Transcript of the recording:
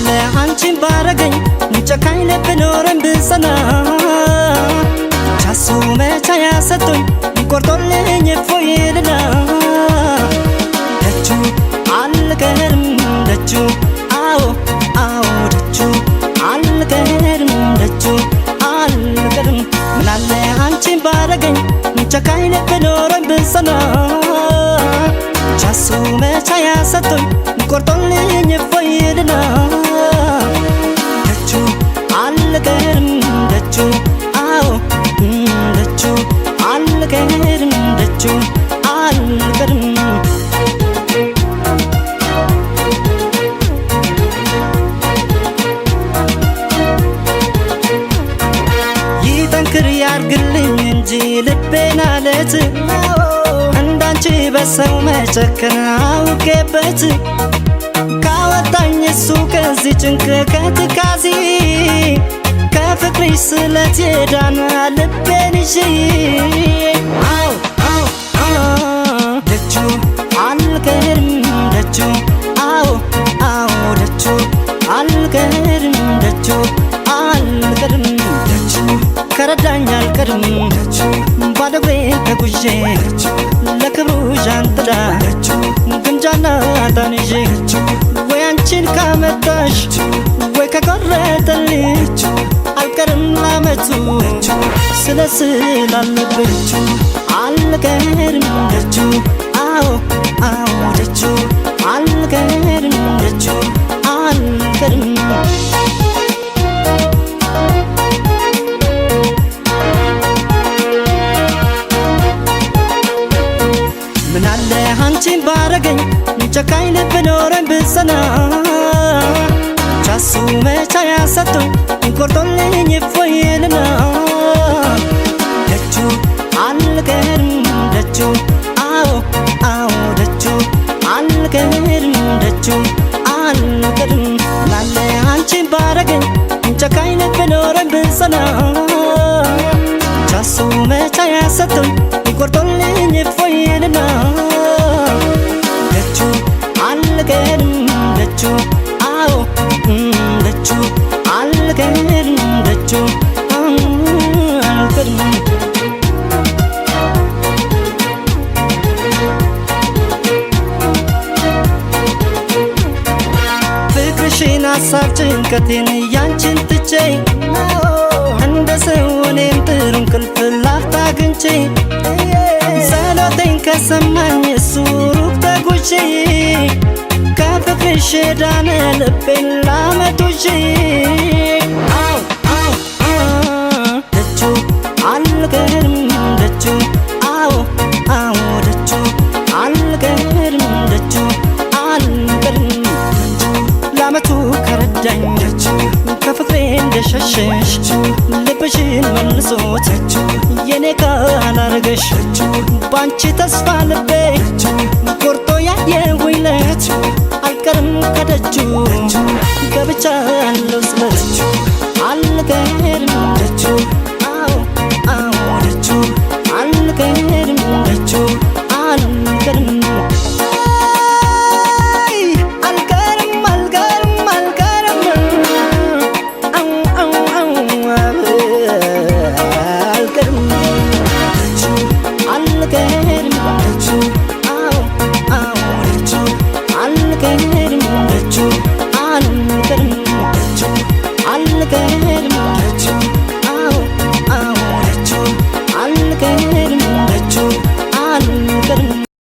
ምናለ አንቺን ባረገኝ ጨካኝ ልብ ኖረኝ ብጸና ቻሱ መቻ ያሰጡኝ ቆርጦልኝ እፎይ ይልና ደጁ አልቀርም ደጁ አዎ አዎ ደጁ አልቀርም ደጁ አልቀርም ምናለ አንቺን ባረገኝ ጨካኝ ልብ ኖረኝ ብጸና ቻሱ መቻ ያሰጡኝ ቆርጦልኝ እፎይ ይልና ደጁ አልቀርም ደጁ አዎ ደጁ አልቀርም ደጁ አልቀርም። ይጠንክር ያርግልኝ እንጂ ልቤን አለት እንዳንቺ በሰው መጨከን አውቄበት ካወጣኝ እሱ ከዚህ ጭንቅ ከትካዜ ከፍቅርሽ ስለት የዳነ ልቤን ይዤ አው አው ደጁ አልቀርም ደጁ አዎ አዎ ደጁ አልቀርም ደጁ አልቀርም ደጁ ከረዳኝ አልቀርም ደጁ ባዶ እግሬን ተጉዤ ለክብሩ ዣንጥላ ግምጃና ዕጣን ይዤ ወይ አንቺን ካመጣሽ ወይ ከቆረጠልኝ አልቀርም ላመቱ ስለ ስላለብኝ አልቀርም ደጁ አዎ አዎ ደጁ አልቀርም ደጁ አልቀርም። ምናለ አንቺን ባረገኝ ጨካኝ ልብ ኖረኝ ብጸና ቻሱ መቻ ያሰጡኝ ቆርጦልኝ እፎይ ይልና ደጁ አልቀርም ደጁ አዎ አዎ ደጁ አልቀርም ደጁ አልቀርም ምናለ አንቺን ባረገኝ ጨካኝ ልብ ኖረኝ ብጸና ቻሱ መቻ ያሰጡኝ ቆርጦልኝ እፎይ ይልና ደጁ አልቀርም ደጁ አዎ ደጁ አልቀርም ደጁ አልቀርም። ፍቅርሽን ሀሳብ ጭንቀቴን ያንቺን ትቼ እንደ ሰው እኔም ጥሩ እንቅልፍ ላፍታ አግኝቼ ጸሎቴን ከሰማኝ እሱ ሩቅ ተጉዤ ከፍቅርሽ ዳነ ልቤን ላመቱሽ አው አው ደጁ አልቀርም ደጁ አዎ አዎ ደጁ አልቀርም ደጁ አልቀርም ላመቱ ከረዳኝ ከፍቅሬ እንደሸሸሽ ልብሽን መልሶት የኔ ካላረገሽ ባንቺ ተስፋ ልቤ ቆርጦ ያየሁኝ ለት አልቀርም ከደጁ ገብቻ